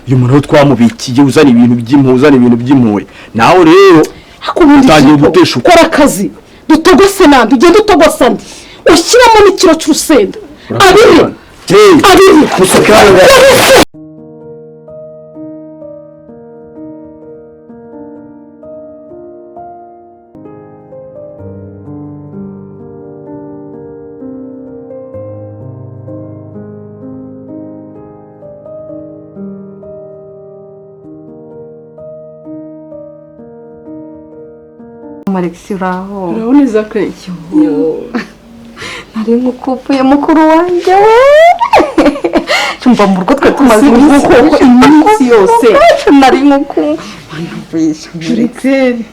Uyu muntu aho twamubikiye, uzana ibintu by'impuhwe, uzana ibintu by'impuhwe. Nawe rero Ubundi utangiye Jipo, guteshuka. Kora akazi, dutogose nandi, ugende utogosa andi, ushyiramo n'ikiro cy'urusenda abiri. Hey, abiri. Musakara. Alex, uraho? Urabona iza kenshi. Nari nkukupuye, mukuru wanjye we. Tumva mu rugo twe tumaze iminsi Koko iminsi yose. Nari nkuku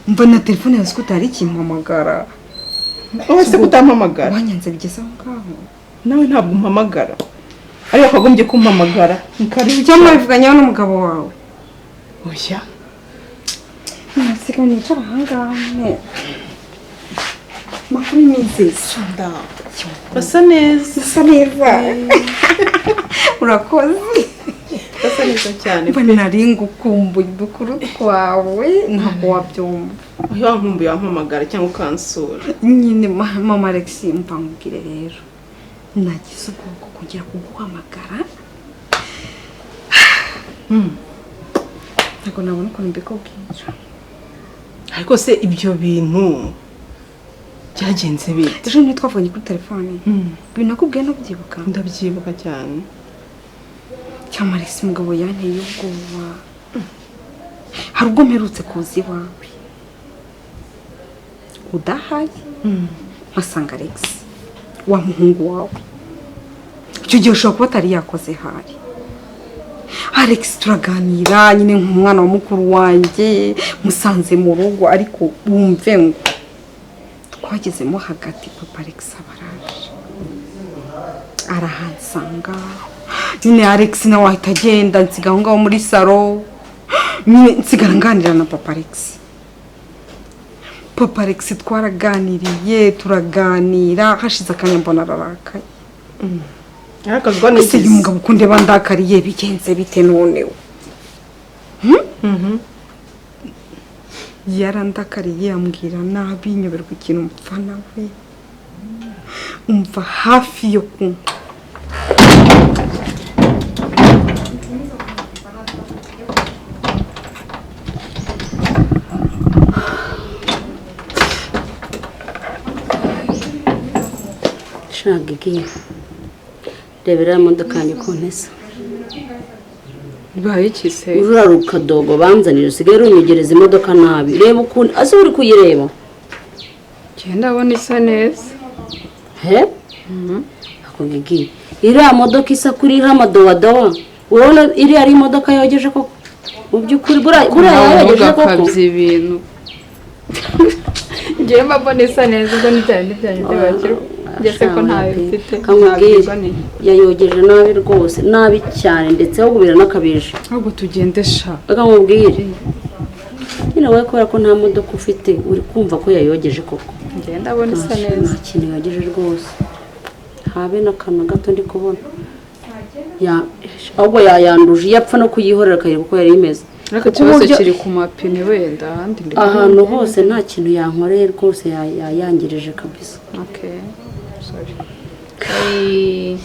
mbona telefone yawe utari ikimpamagara. Wowe se kutampamagara? Wanyanze bigeze aho ngaho? Nawe ntabwo umpamagara, ariko wakagombye kumpamagara. Ni karibu. Icyo mwabivuganyeho n'umugabo wawe? Oya. Nasigaye nicara ahangaha. Makuru y'iminsi? Basa neza. Usa neza, urakoze. Basa neza cyane. Mbona nari ngukumbuye, udukuru twawe ntabwo wabyumva. Iyo wankumbuye wampamagara cyangwa ukansura. Nyine mama Alex, mva nkubwire rero, nagize ubwoko kongera kuguhamagara, ntabwo nabona ukuntu mbikubwira. Ariko se ibyo bintu byagenze bite? Ejo niyo twavuganye kuri telefone, ibintu nakubwiye ntubyibuka? Ndabyibuka cyane. Cyangwa Alex, umugabo yanteye ubwoba. Hari ubwo mperutse kuza iwawe udahari, mpasanga Alex wa muhungu wawe. Icyo gihe ushobora kuba atari yakoze hari Alex, turaganira nyine nk'umwana wa mukuru wanjye musanze mu rugo. Ariko wumve ngo twagezemo hagati, papa Alex aba araje, arahansanga nyine. Alex nawe ahita agenda, nsiga aho ngaho muri salo nyine, nsigara nganira na papa Alex. Papa Alex twaraganiriye, turaganira, hashize akanya mbona ararakaye. Arakazwa Ese uyu n'iki? mugabo uko ndeba ndakariye, bigenze bite noneho? Yarandakariye, ambwira nabi, nyoberwa ikintu mpfa nawe. Umva, hafi yo kunywa. Shaka igiye rebera iriya modoka yanjye ukuntu isa. Bibaye iki se? Ruriya rukadogo banzanira usigaye runyegereza imodoka nabi. Reba ukuntu ase, uri kuyireba? Njye ndabona isa neza. He, ako gigi, iriya modoka isa kuri iriya amadowadowa, urabona iriya ari imodoka yogeje koko? Mu by'ukuri buriya Nawe yayogeje koko? ntugakabye ibintu. Njyewe mba mbona isa neza, ubwo ni bya bindi byanyu by'abakire. Njye se ko ntayo mfite? Kamubwire. Ntabwirwa n'iki? Yayogeje nabi rwose, nabi cyane, ndetse ahubwo biranakabije. Ahubwo tugende sha. Reka nkubwire nyine, wowe kubera ko nta modoka ufite, uri kumva ko yayogeje koko? Njye ndabona isa neza. Nta kintu yogeje rwose, habe n'akantu gato ndi kubona. Ahubwo yayanduje. Iyo apfa no kuyihorera akareba uko yari imeze. Ariko Kuko ikibazo uburyo- kiri ku mapine wenda, ahandi ndi Ahantu hose nta kintu yankoreye rwose, yayangirije kabisa. Okay, sorry. Hey.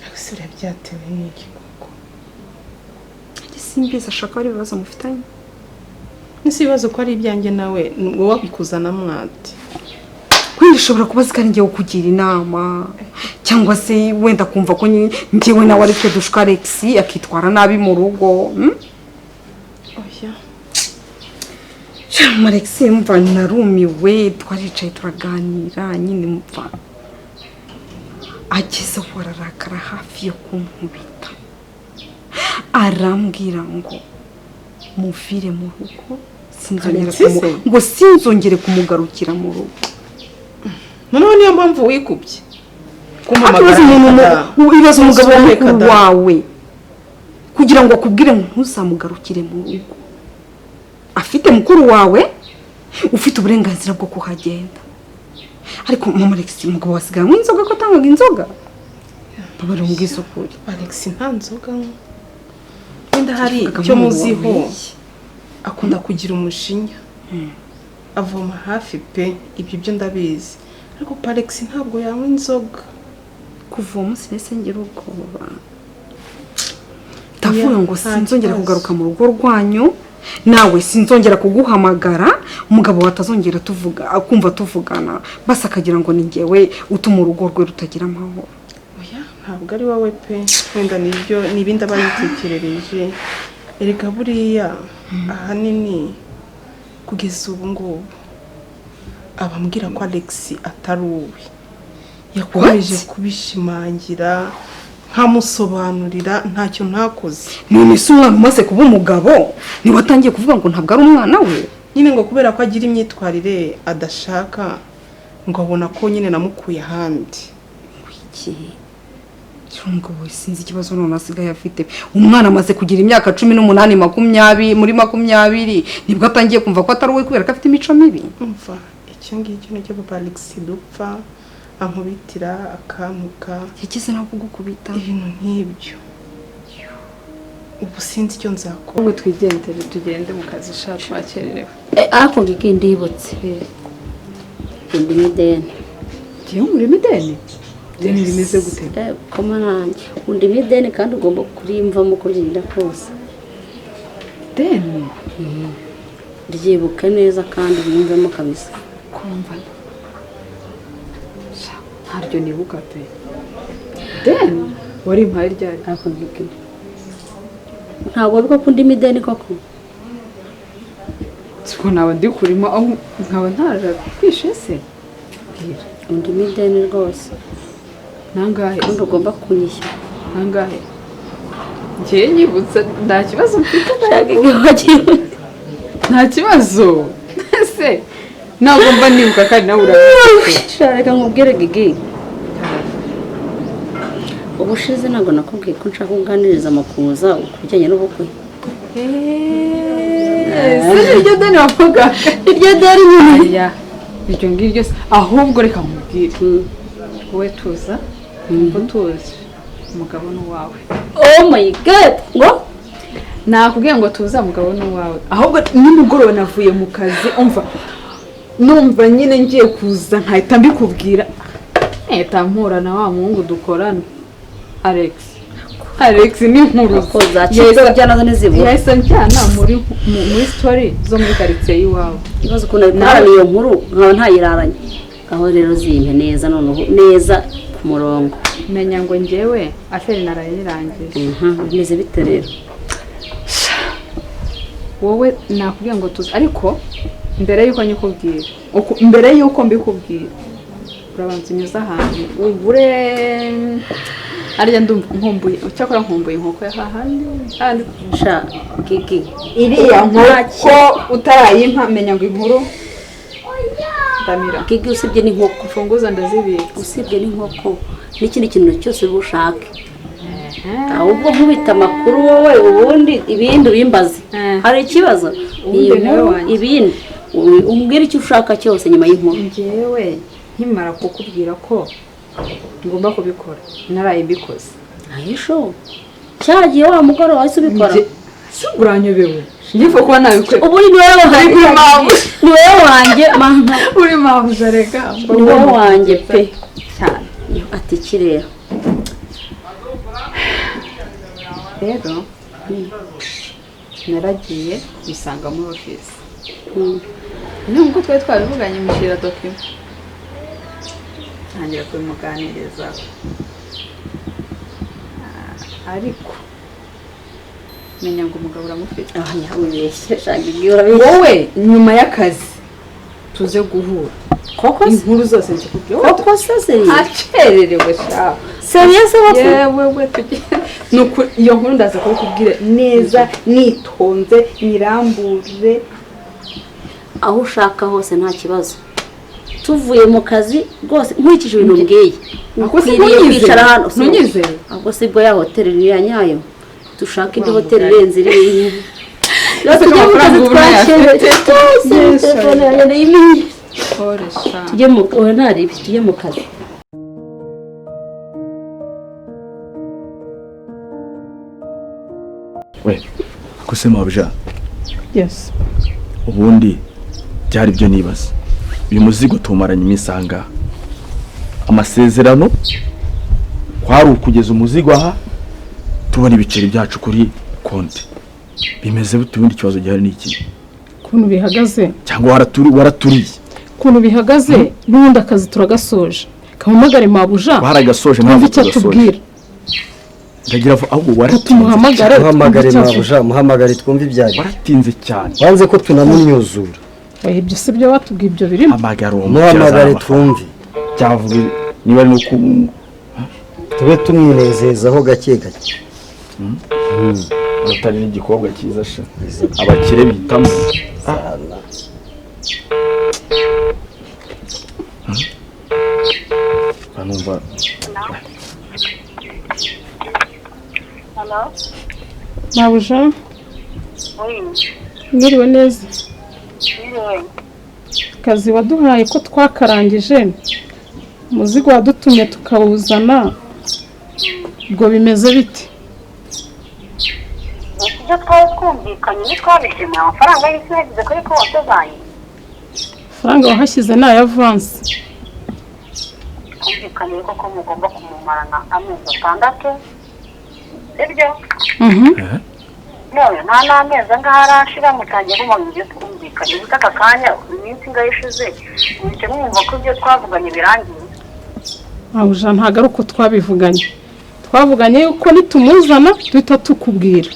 Ariko se biriya byatewe n'iki koko? Njye simbizi, ashaka ari ibibazo mufitanye. Nese ibibazo ko ari ibyanjye nawe, wowe wabikuzana mwate? Wenda ushobora kuba azi ko ari njyewe ukugira inama, cyangwa se wenda kumva ko njyewe nawe ari twe dushuka Alex akitwara nabi mu rugo, Oya. Mama Alex, mva, narumiwe. Twaricaye turaganira nyine, mva, ageze aho ararakara hafi yo kunkubita, arambwira ngo muvire mu rugo, sinzongera Alexis? ngo sinzongere kumugarukira mu rugo. Noneho niyo mpamvu wikubye? Ibaze umuntu ibaze umugabo wa Reka mukuru da. wawe, kugira ngo akubwire ngo ntuzamugarukire mu rugo, afite mukuru wawe ufite uburenganzira bwo kuhagenda. Ariko mama Alex, umugabo wasigaye anywa inzoga, ko atangaga inzoga? Babarira umbwize ukuri. Alex nta nzoga anywa. Wenda hari Tuvuga icyo nk'umuntu muziho, wabeshye. akunda kugira umujinya, avoma hafi pe, ibyo byo ndabizi, ariko Alex ntabwo yanywa inzoga. Kuva uwo munsi nahise ngira ubwoba, ndavuga ngo Nta sinzongera kibazo. kugaruka mu rugo rwanyu nawe, sinzongera kuguhamagara, umugabo wawe atazongera tuvuga, akumva tuvugana, basi akagira ngo ni njyewe utuma urugo rwe rutagira amahoro. Oya, ntabwo ari wowe pe, wenda nibyo ni ibindi aba yitekerereje. Erega buriya ahanini kugeza ubu ngubu abambwira ko Alex atari uwe, yakomeje kubishimangira, nkamusobanurira, ntacyo ntakoze. None se umwana umaze kuba umugabo niwe atangiye kuvuga ngo ntabwo ari umwana we? Nyine ngo kubera ko agira imyitwarire adashaka, ngo abona ko nyine namukuye ahandi. Iki umugabo we sinzi ikibazo none asigaye afite. Umwana amaze kugira imyaka 18, 20, muri 20, nibwo atangiye kumva ko atari uwe kubera ko afite imico mibi? Umva, icyo ngicyo nicyo papa Alex dupfa, ankubitira, akantuka. Yagize nawe kugukubita? Ibintu nk'ibyo. Ubu sinzi icyo nzakora. Ubwo twigendere, tugende mu kazi sha, twakererewe. Ariko Gigi, ndibutse, undimo ideni. Ngewe umurimo ideni? Ideni rimeze gute? Koma nanjye undimo ideni, kandi ugomba kurimvamo uko byagenda kose. Ideni? Ryibuke neza kandi urimvemo kabisa. Kumva sha, ntaryo nibuka pe. Ideni wari impaye ryari? Ariko Gigi, ntabwo wibuka ko undimo ideni koko? Siko naba ndi kurimo, aho nkaba ntarakwishe se? Bwira. Undimo ideni rwose. Nangahe? Kandi ugomba kunyishyura. Nangahe? Ngewe nyibutsa, nta kibazo mfite. Shaka igihe wagiye. Nta kibazo ese, ntabwo mba nibuka kandi nawe urabizi. Sha, reka nkubwire Gigi, ubushize ntabwo nakubwiye ko nshaka kuganiriza Makuza ku bijyanye n'ubukwe? Ese iryo deni wavuga? Iryo deni nyine. Aya, iryo ngiryo se? Ahubwo reka nkubwire, wowe tuza, wumva utuzi, umugabo ni uwawe. Oh my God, ngo? Nakubwiye ngo tuza, umugabo ni uwawe. Ahubwo nimugoroba navuye mu kazi, umva, numva nyine ngiye kuza nkahita mbikubwira, nkahita mpura na wa muhungu dukorana, Alex. Alex ni inkuru. Ko zacitse byanazo ntizibura. Yahise njyana muri story zo muri karitsiye y'iwabo. Ikibazo ukuntu nabikorana iyo nkuru nkaba ntayiraranye. Aho rero zimpe neza noneho, neza ku murongo. Menya ngo njyewe affaire naraye nyirangije. Bimeze bite rero? Wowe nakubwiye ngo tuzi, ariko mbere y'uko nyikubwira, mbere y'uko mbikubwira, urabanza unyuze ahantu ugure arya. Ndumva nkumbuye, cyakora nkumbuye inkoko ya hahandi hahandi. Sha Gigi, Iriya nkoko utarayimpa, menya ngo inkuru ndamira. Gigi, usibye n'inkoko, Imfunguzo ndazibitse. usibye n'inkoko n'ikindi kintu cyose uri bushake, ahubwo nkubita amakuru wowe, ubundi ibindi ubimbaze. Hari ikibazo? Ubundi Iyi nawe nkuru, wanjye. ibindi umbwire icyo ushaka cyose nyuma y'inkuru. Njyewe nkimara kukubwira ko ngomba kubikora, naraye mbikoze. Ahisho cyagiye wa mugoroba wahise ubikora? Si uranyobewe? Ngiye kuba nabikora. Ubu ni wowe wanjye, Uri mabuja. ni wowe wanjye mama. Uri mabuja, reka. Ni wowe wanjye pe. Cyane. Ati iki rero? Rero naragiye musanga muri ofisi nubwo twari twabivuganye, mushyira document, ntangira kubimuganiriza. Ariko menya ngo umugabo uramufite. Ah, wibeshye sha Gigi, urabeshye. Wowe nyuma y'akazi tuze guhura. Koko se? Inkuru zose nzikubwira. Koko se, sérieux? Akererewe sha. Sérieux se koko? Yewe we, tugiye. Nuko iyo nkuru ndaza kubikubwira neza nitonze, nyirambure. Aho ushaka hose nta kibazo, tuvuye mu kazi rwose, nkurikije ibintu mbwiye, Ako si ukwiriye ntunyizere? kwicara hano. Ntunyizere? Ahubwo si bwo ya hoteli ni iya nyayo? Dushaka indi Wa hoteli mugari. irenze iriya. Ese ko Tujye mu kazi, amafaranga ubu ntayafite? twakerewe. Yes, Telefone yanjye ndayimenye. Pole sha. Tujye mu, oya, ntaribi, tujye mu kazi. We ako se mabuja? Yes. Ubundi byari byo nibaza, uyu muzigo tumaranye iminsi ahangaha, amasezerano kwari ukugeza umuzigo aha tubona ibiceri byacu kuri konti, bimeze bite? Ubundi ikibazo gihari ni iki? Ukuntu bihagaze Cyangwa waraturiye? Ukuntu bihagaze, n'ubundi akazi turagasoje. Kamuhamagare mabuja. Waragasoje? Twumve Ntabwo icyo tugasoje. atubwira. Ndagira ngo ahubwo waratinze. Tumuhamagare. Muhamagare. Twumve icyo avuga. Mabuja, muhamagare twumve ibyayo. Waratinze cyane. Wanze ko tunamunyuzura. Oya, ibyo si byo batubwiye, ibyo birimo. Hamagara uwo mukire. Muhamagare. Azana. Twumve. Cyavuga niba ari no ku Tube tumwinezezaho gake gake. Atari n'igikobwa cyiza sha, abakire bitamo. Numva. Hello? Mabuja. Oui, Mwiriwe neza. mwiriwe. Akazi waduhaye ko twakarangije, umuzigo wadutumye tukawuzana, ubwo bimeze bite? Gusa ibyo twari twumvikanye ntitwabishimiye, amafaranga y'isi yagize kuri konti zanjye. Amafaranga wahashyize ni aya avance. Twumvikanye ko mugomba kumumarana amezi 6, sibyo? None nta n'amezi angahe arashira mutangiye kumenya ibyo twumvikanye. Gusa aka kanya, iminsi ingahe ishize, muhise mwumva ko ibyo twavuganye birangiye. Mabuja, ntabwo ari uko twabivuganye. Twavuganye yuko nitumuzana duhita tukubwira.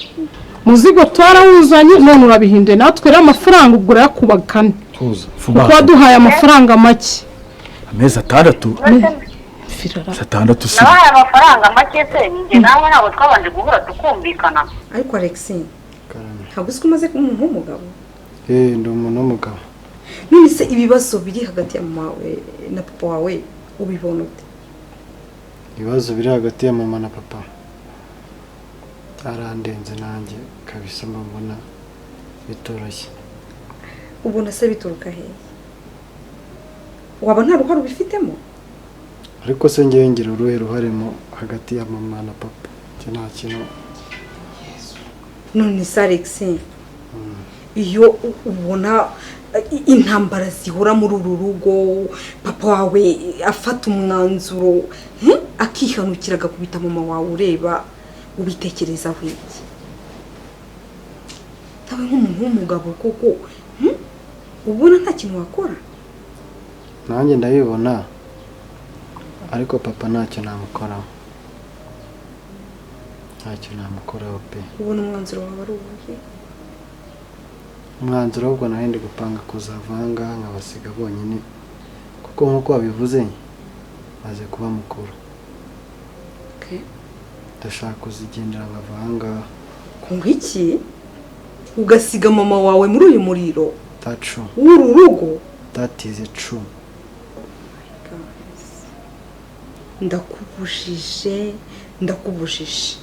Muzigo twarawuzanye, none urabihinduye. Natwe rero amafaranga ubwo urayakuba kane. Tuza. Vuba. Kuko waduhaye amafaranga make. Amezi 6? Mbese Firara. 6 si nabahaye amafaranga make se? Njye nawe ntabwo twabanje guhura tukumvikana? Ariko Alex, ntabwo uzi ko umaze kuba umuntu w'umugabo? Eh, ndi umuntu w'umugabo. None se ibibazo biri hagati ya mama wawe na papa wawe ubibona ute? Ibibazo biri hagati ya mama na papa byarandenze nanjye kabisa, mba mbona bitoroshye. Ubona se bituruka hehe? Waba nta ruhare ubifitemo? Ariko se ngewe ngira uruhe ruhare mo hagati ya mama na papa? Njye nta kintu. None se Alex, iyo ubona intambara zihora muri uru rugo, papa wawe afata umwanzuro, akihanukira agakubita mama wawe ureba, ubitekerezaho iki nawe nk'umuntu w'umugabo koko, Ubona nta kintu wakora? Nanjye ndabibona, ariko papa ntacyo namukoraho, ntacyo namukoraho pe. Ubona umwanzuro wawe ari uwuhe? Umwanzuro ahubwo nawe ndi gupanga kuzava aha ngaha nkabasiga bonyine, kuko nk'uko wabivuze maze kuba mukuru. Ndashaka kuzigendera nkava aha ngaha. Ngo iki? Ugasiga mama wawe muri uyu muriro That's true. w'uru rugo? That is true. Ndakubujije, ndakubujije.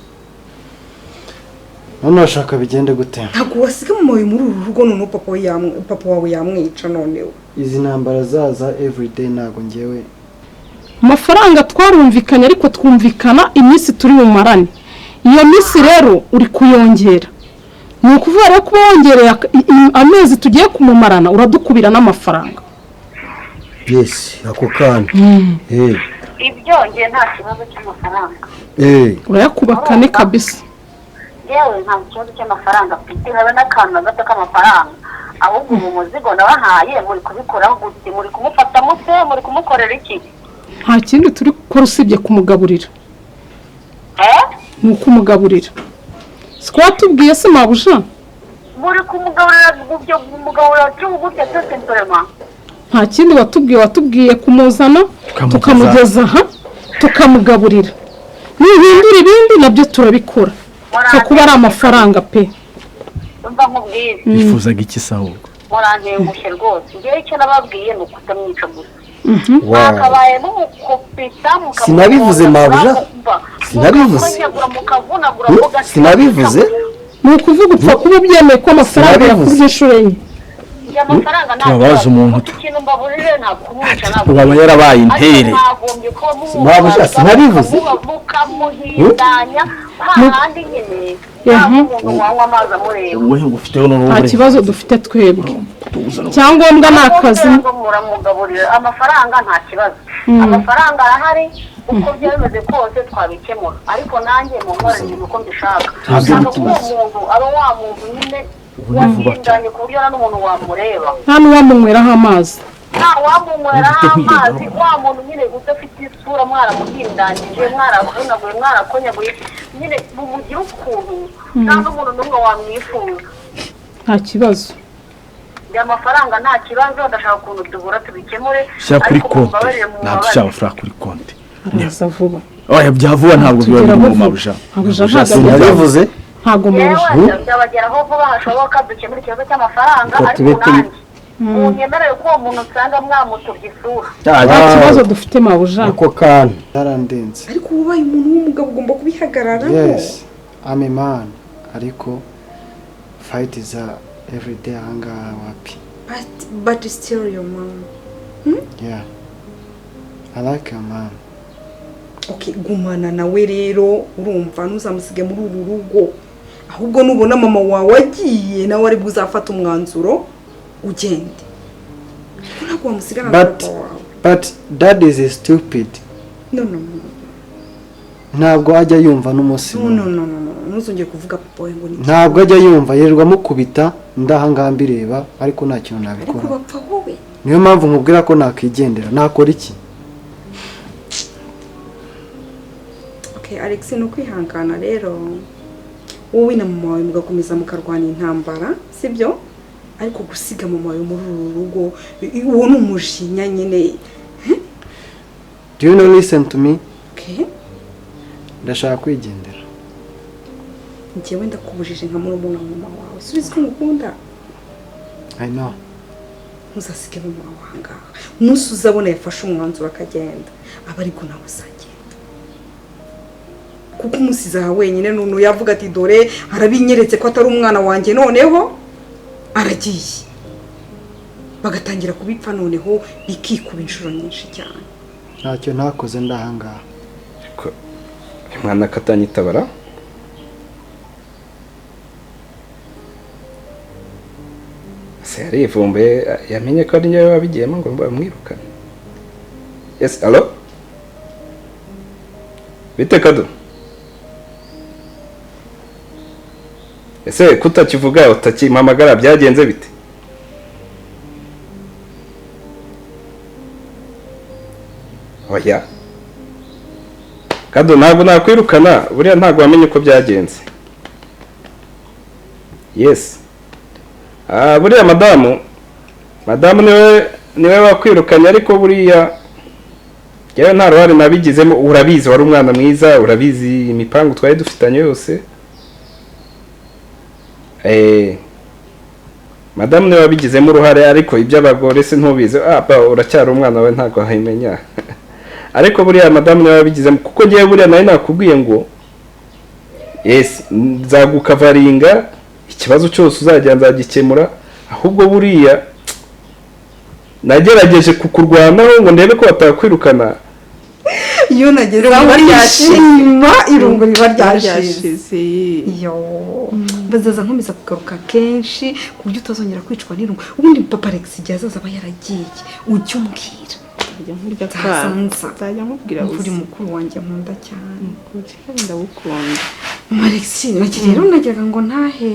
None urashaka bigende gute? Ntabwo wasiga mama wawe muri uru rugo, noneho papa wawe yamwica noneho. Izi ntambara zaza everyday, ntabwo ngewe. Amafaranga twarumvikanye, ariko twumvikana iminsi turi bumarane. Iyo minsi rero uri kuyongera, ni ukuvuga rero kuba wongereye amezi tugiye kumumarana, uradukubira n'amafaranga. Yes, ako kana, eh. Ibyo njye nta kibazo cy'amafaranga. Eh. Urayakuba kane kabisa. Yewe, nta kibazo cy'amafaranga mfite, habe n'akantu na gato k'amafaranga. Ahubwo ubu muzigo nabahaye muri kubikoraho gute? Muri kumufata mute? Muri kumukorera iki? Nta kindi turi gukora usibye kumugaburira. Eh. Ni ukumugaburira, siko watubwiye se mabuja? Muri kumugaburira gutyo, kumugaburira cy'ubu gutya byose nsorema? Nta kindi watubwiye, watubwiye kumuzana tukamugeza aha tukamugaburira. Nuhindura ibindi nabyo turabikora, pfa kuba ari amafaranga pe. Umva nkubwire. Bifuzaga iki se ahubwo? Murantengushye rwose. Ngewe icyo nababwiye ni ukutamwica gusa. Wow. Mwakabaye mumukubita. Sinabivuze, mabuja. Sinabivuze. Mukavunagura, mukavunagura. Sinabivuze. Ni ukuvuga upfa kuba ubyemeye ko amafaranga Sinabivuze. yakubye inshuro enye. Amafaranga nta Turabaza kibazo. umuntu. Gusa ikintu mbabujije ntabwo kumwica, ntabwo. Ubu aba yarabaye intere. Ariko mwagombye kuba Mabuja, sinabivuze. mukamuhindanya hahandi nyine. Nta n'umuntu wanywa amazi amureba. Wowe ngo ufiteho noneho Nta kibazo dufite twebwe, icyangombwa ni akazi. Ngo muramugaburira, amafaranga nta kibazo, amafaranga arahari. Uko byaba bimeze kose twabikemura, ariko nanjye munkorere ibintu uko mbishaka. Ntabwo Nshaka ko uwo muntu aba wa muntu nyine wahindanye, ku buryo nta n'umuntu wamureba. Nta n'uwamunyweraho amazi. Nta wamunyweraho amazi. Wa muntu nyine udafite isura, mwaramuhindanyije, mwaravunaguye, mwarakonyaguye, nyine mumugire ukuntu nta n'umuntu n'umwe wamwifuza. Nta kibazo. Njye amafaranga nta kibazo, ndashaka ukuntu duhura tubikemure. Shyira kuri Ariko konti. mumbabarire, Ntabwo mumbabarire. ushyira amafaranga kuri konti. Araza vuba. Oya, bya vuba ntabwo biba Tugeraho biri mu vuba. mabuja. Mabuja ntabwo Sinabivuze. Ntabwo mabuja. Yewe, byabageraho vuba hashoboka, dukemure ikibazo cy'amafaranga. Reka Ariko tube turi- nanjye munyemerere ko uwo muntu usanga mwamutubye isura. Nta kibazo dufite, mabuja. Ako kantu. Yarandenze. Ariko ubaye umuntu w'umugabo ugomba kubihagararamo. Yes, I'm a man, ariko fight is a everyday ahangaha wapi. But still your mom. Yeah, I like your mom. Okay, gumana nawe rero, urumva, ntuzamusige muri uru rugo. Ahubwo nubona mama wawe agiye, nawe aribwo uzafata umwanzuro ugende, ariko ntabwo wamusigana na But papa wawe. But dad is stupid. No, no, no. Ntabwo ajya yumva n'umunsi No. n'umwe. No, no, no, no, ntuzongere kuvuga papa wawe ngo ni Ntabwo ajya yumva, yirirwa amukubita ndahangaha mbireba, ariko nta kintu Ariko nabikora. bapfa wowe. Niyo mpamvu nkubwira ko nakwigendera. Nakora iki? Okay Alex, ni ukwihangana rero, wowe na mama wawe mugakomeza mukarwana intambara, sibyo? Ariko gusiga mama wawe muri uru rugo, uwo ni umujinya nyine. Do you know, listen to me. Okay. Ndashaka kwigendera. Njyewe ndakubujije nka murumuna wa mama wawe, subiza ko ngukunda. I know. Ntuzasige mama wawe ahangaha. Umunsi uzabona yafashe umwanzuro akagenda, aba ariko nawe uzagenda, kuko umusize aha wenyine none yavuga ati: "Dore arabinyeretse ko atari umwana wanjye, noneho aragiye." Bagatangira kubipfa, noneho bikikuba inshuro nyinshi cyane. Ntacyo ntakoze ndahangaha. Ariko uyu mwana akatanyitabara. Se yarivumbuye, yamenye ko ari njyewe wabigiyemo ngo bamwirukane. Yes, allo, bite Kado? Ese kutakivuga, utakimpamagara, byagenze bite? Oya Kado, ntabwo nakwirukana, buriya ntabwo wamenye uko byagenze. Yes, ah, buriya madamu niwe wakwirukanye, ariko buriya yewe nta ruhare nabigizemo. Urabizi wari umwana mwiza, urabizi imipangu twari dufitanye yose. Madamu niwe wabigizemo uruhare, ariko iby'abagore se ntubizi? Ah, ba, uracyari umwana we, ntabwo wabimenya. Ariko buriya madamu niwe wabigizemo, kuko ngewe buriya nawe nakubwiye ngo yes, nzagukavaringa, ikibazo cyose uzajya nzagikemura. Ahubwo buriya nagerageje kukurwanaho ngo ndebe ko batakwirukana. Iyo nageze Irungu aho ryashize. nishima, irungu riba ryashize. Ryashize. Yo, bazaza nkomeza kugaruka kenshi ku buryo utazongera kwicwa n'irungu. Ubundi papa Alex igihe azaza aba yaragiye, ujye umbwira. Nzajya nkurya akana. Nzaza. Nzajya nkubwira. Uri Uzi mukuru wanjye nkunda cyane. Ukuri, kandi ndagukunda. Mama Alex, naki rero nagiraga ngo ntahe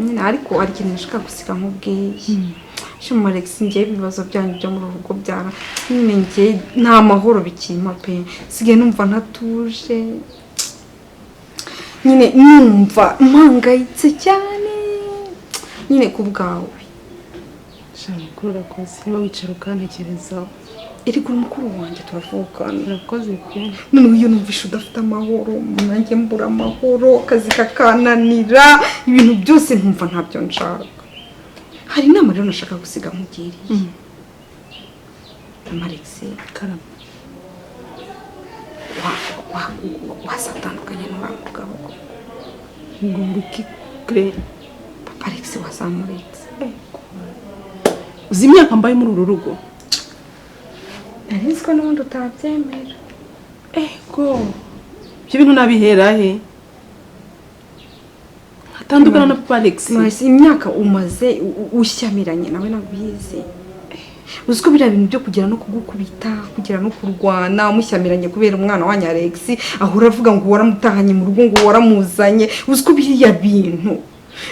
nyine, ariko hari ikintu nashaka gusiga nkubwiye. Shema Alex, ngewe ibibazo byanyu byo muri uru rugo byara nyine, ngewe nta mahoro bikimpa pe. Sigaye numva ntatuje nyine, numva mpangayitse cyane nyine ku bwawe. Sha mukuru, urakoze niba wicara ukantekerezaho. Erega uri mukuru wanjye, turavukana. Urakoze pe. Noneho iyo numvishe udafite amahoro, nanjye mbura amahoro, akazi kakananira, ibintu byose nkumva ntabyo nshaka. Hari inama rero nashaka gusiga nkugiriye, Mama Alex. Karame. Wasatandukanye n'uriya mugabo? Ngomba iki kure? Papa Alex, wazamuretse. Uzi imyaka mbaye muri uru rugo? Nari nzi ko n'ubundi utabyemera. Ego, ibyo bintu nabihera he? Tandukana na papa Alex. Mwese imyaka umaze ushyamiranye nawe nabizi. Uzi ko biriya bintu byo kugera no kugukubita, kugera no kurwana, mushyamiranye kubera umwana wanyu Alex, ahora avuga ngo waramutahanye mu rugo, ngo waramuzanye. Uzi ko biriya bintu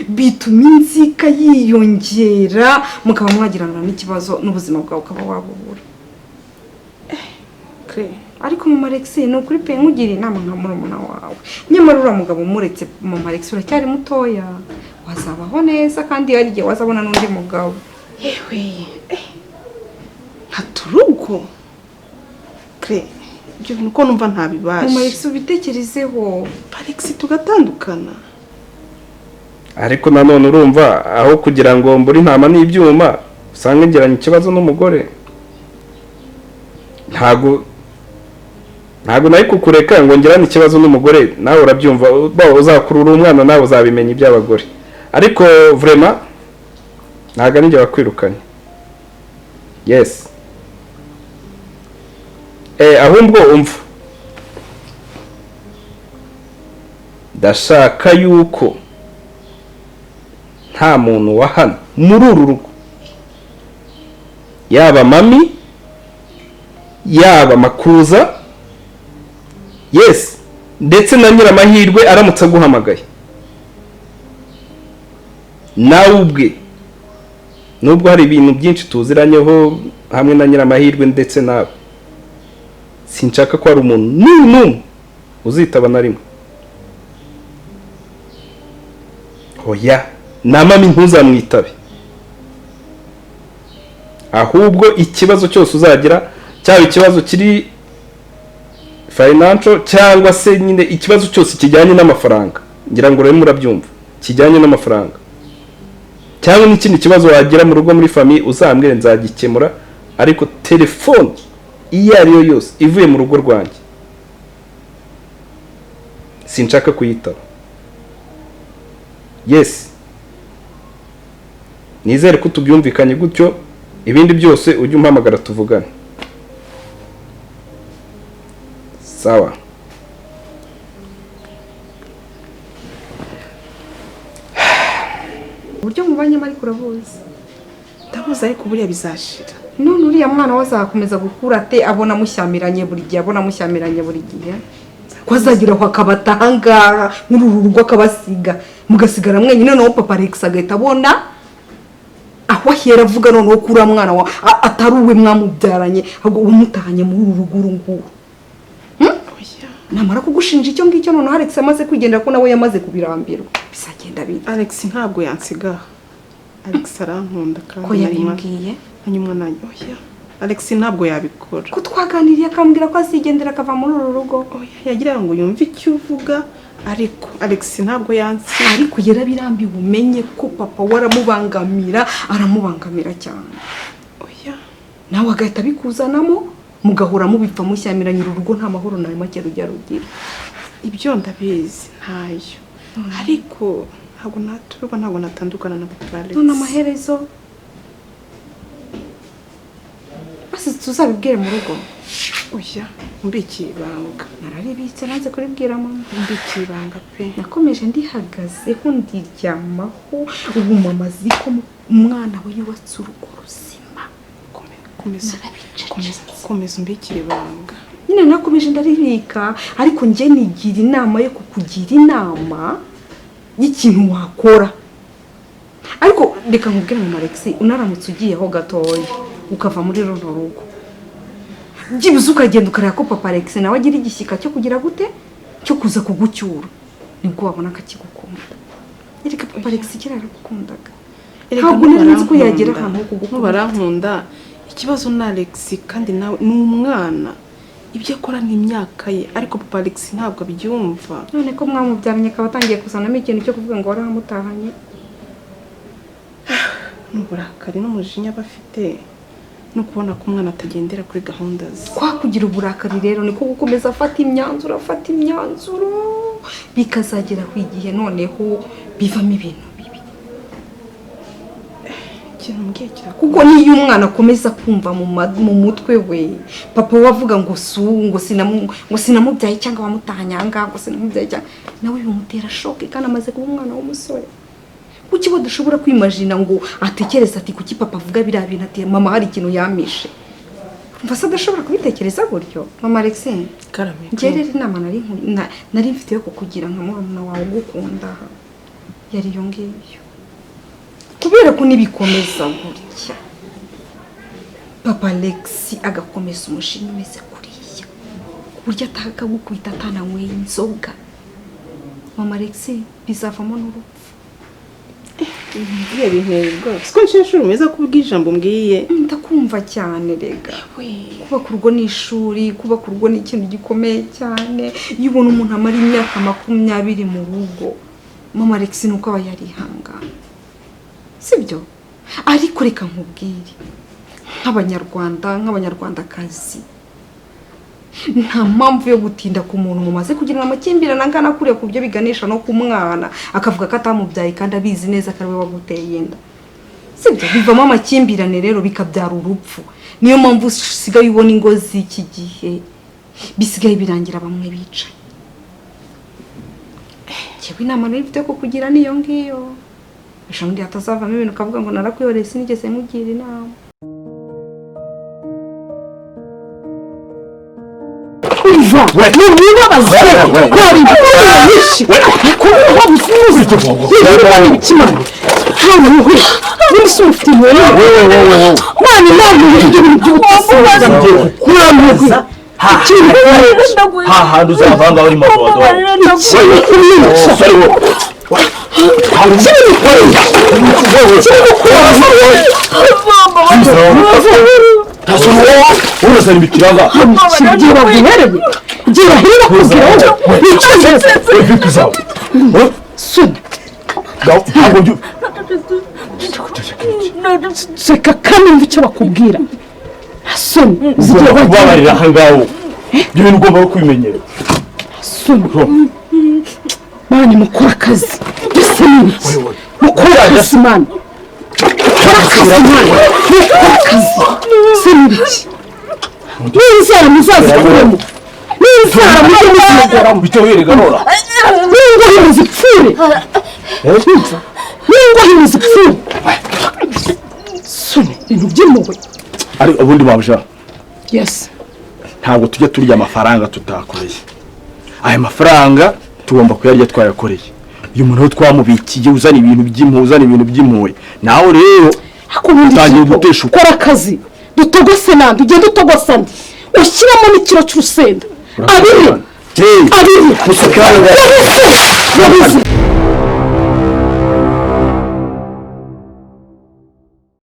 bituma inzika yiyongera, mukaba mwagirana n'ikibazo n'ubuzima bwawe ukaba wabubura. Ariko mama Alex, ni ukuri pe, nkugira inama nka murumuna wawe. Nyamara uriya mugabo umuretse, mama Alex, uracyari mutoya, wazabaho neza kandi hari igihe wazabona n'undi mugabo. Yewe, nkaturugo kre, ibyo bintu ko numva ntabibasha. Mama Alex, ubitekerezeho. Alex tugatandukana. Ariko nanone urumva aho kugira ngo mbure intama n'ibyuma usanga ngiranye ikibazo n'umugore. Ntago nari kukureka ngo ngirane ikibazo n'umugore, nawe urabyumva, uzakurura umwana nawe uzabimenya iby'abagore. Ariko vraiment ntago ari njye wakwirukanye. Yes. Ahubwo umva, ndashaka yuko nta muntu wa hano muri uru rugo, yaba mami, yaba makuza, yes, ndetse na Nyiramahirwe aramutse aguhamagaye, nawe ubwe, nubwo hari ibintu byinshi tuziranyeho hamwe na Nyiramahirwe ndetse nawe, sinshaka ko hari umuntu n'umwe uzitaba na rimwe. Oya, na mami ntuzamwitabe. Ahubwo ikibazo cyose uzagira, cyaba ikibazo kiri financial cyangwa se nyine ikibazo cyose kijyanye n'amafaranga, ngira ngo rero murabyumva, kijyanye n'amafaranga cyangwa n'ikindi kibazo wagira mu rugo muri famille, uzambwire nzagikemura. Ariko telefone iyo ari yo yose ivuye mu rugo rwanjye sinshaka kuyitaba. Yes, nizere ko tubyumvikanye gutyo. Ibindi byose ujye umpamagara tuvugane. Sawa. Uburyo mubanye ariko urabuzi. Ndabuzi ariko buriya bizashira. None uriya mwana wazakomeza gukura ate abona mushyamiranye buri gihe, abona mushyamiranye buri gihe? Ko azagira aho akabatanga muri uru rugo akabasiga, mugasigara mwenyine. Noneho papa Alex agahita abona aho ahera avuga noneho ko uriya mwana wa atari uwe mwamubyaranye, ahubwo umutahanye muri uru rugo uru nguru. Namara kugushinja icyo ngicyo, noneho Alex amaze kwigendera ko nawe yamaze kubirambirwa, bizagenda bite? Alex ntabwo yansiga. Alex arankunda kandi ko yabimbwiye hanyuma nanjye oya, Alex ntabwo yabikora. Ko twaganiriye akambwira ko azigendera akava muri uru rugo. Oya, yagira ngo yumve icyo uvuga, ariko Alex ntabwo yansiga. Ariko yarabirambiwe, umenye ko papa waramubangamira, aramubangamira cyane. Oya, nawe agahita abikuzanamo, mugahora mubipfa mushyamiranye uru rugo nta mahoro na make rujya rugira. Ibyo ndabizi ntayo, ariko ntabwo naturwa, ntabwo natandukana na papa Alex. None amaherezo basi tuzabibwire mu rugo. Oya, mbikiye ibanga. Nararibitse nanze kuribwira mama. Mbikiye ibanga pe. Nakomeje ndihagazeho ndiryamaho. Ubu mama azi ko umwana we yubatse urugo ruzima. Komeza umbikire ibanga. Nyine nakomeje ndaribika, ariko njye nigira inama yo kukugira inama y'ikintu wakora. Ariko reka nkubwire mama Alex, unaramutse ugiyeho gatoya ukava muri runo rugo, byibuze ukagenda ukareba ko papa Alex nawe agira igishyika cyo kugira gute, cyo kuza kugucyura, nibwo wabona akakigukunda. Erega papa Alex kera yaragukundaga. Ntabwo nari nzi ko yagera ahantu ho kugukunda. Barankunda. Ikibazo na Alex kandi nawe ni umwana, ibyo akora ni imyaka ye, ariko papa Alex ntabwo abyumva. None ko mwamubyaranye akaba atangiye kuzanamo ikintu cyo kuvuga ngo warahamutahanye. N'uburakari n'umujinya bafite no kubona ko umwana atagendera kuri gahunda ze. Kwa kugira uburakari rero niko gukomeza afata imyanzuro, afata imyanzuro, bikazagera ku igihe noneho bivamo ibintu bibi. Ikintu mbwiye kirakomeye. Kuko niyo umwana akomeza kumva mu mutwe we papa we avuga ngo su ngo sinamu ngo sinamubyaye cyangwa wamutanyanga ngo sinamubyaye cyangwa, nawe bimutera shock kandi amaze kuba umwana w'umusore. Kuki badashobora kwimagina ngo atekereze ati kuki papa avuga biriya bintu, ati mama hari ikintu yamishe? Umva se adashobora kubitekereza gutyo? Mama Alexine, Karame. njye rero inama nari mfite yo kukugira nka murumuna wawe ugukunda yari iyo ngiyo, kubera ko nibikomeza gutya papa Alex agakomeza umushinga umeze kuriya ku buryo atakagukubita atananyweye inzoga, mama Alex bizavamo n'urupfu. Biriya binteye ubwoba. Siko nshuro meza kubwira ijambo mbwiye. Ndakumva cyane rega. Kubaka urugo ni ishuri, kubaka urugo ni ikintu gikomeye cyane. Iyo ubona umuntu amara imyaka 20 mu rugo, mama Alex nuko aba yarihangana, sibyo? Ariko reka nkubwire, nk'abanyarwanda nk'abanyarwandakazi, nta mpamvu yo gutinda ku muntu mumaze kugirana amakimbirane angana kuriya, ku byo biganisha no ku mwana akavuga ko atamubyaye kandi abizi neza ko ari we waguteye inda, sibyo? Bivamo amakimbirane rero bikabyara urupfu. Niyo mpamvu usigaye ubona ingo z'iki gihe bisigaye birangira bamwe bicaye. Njyewe inama nari mfite ko kugira niyo ngiyo, ejo bundi hatazavamo ibintu ukavuga ngo narakwihoreye sinigeze nkugira inama. Umva, ntiwibabaze kubera ibitero byinshi kuba bufuzi niba ibikimana none wowe niba se ufite impuhwe mwana inama ibyo bintu by'ubutasi nta hahandi uzavanga uri madodo. Reka kandi mva icyo bakubwira. Soni Ugomba kubabarira aha ngaho, ibyo bintu ugomba kubimenyera. Soni mani, mukora akazi mbese ni ibiki? Mukora akazi mani, mukora akazi mani, mukora akazi se ni ibiki? N'inzara muzazikuremo, n'inzara mujye muziyogoramo, n'ingohe muzipfure, n'ingohe muzipfure. Soni ibintu by'impuhwe. Ari ubundi mabuja. Yes. Ntabwo tujya turya amafaranga tutakoreye. Aya mafaranga tugomba kuyarya twayakoreye. Uyu muntu twamubikiye uzana ibintu by'impuhwe, uzana ibintu by'impuhwe. Nawe rero utangiye gutesha. Kora akazi, dutogose nandi, ugende utogose andi, ushyiramo n'ikiro cy'urusenda. Abiri. Abiri. Musukanga. Yabize.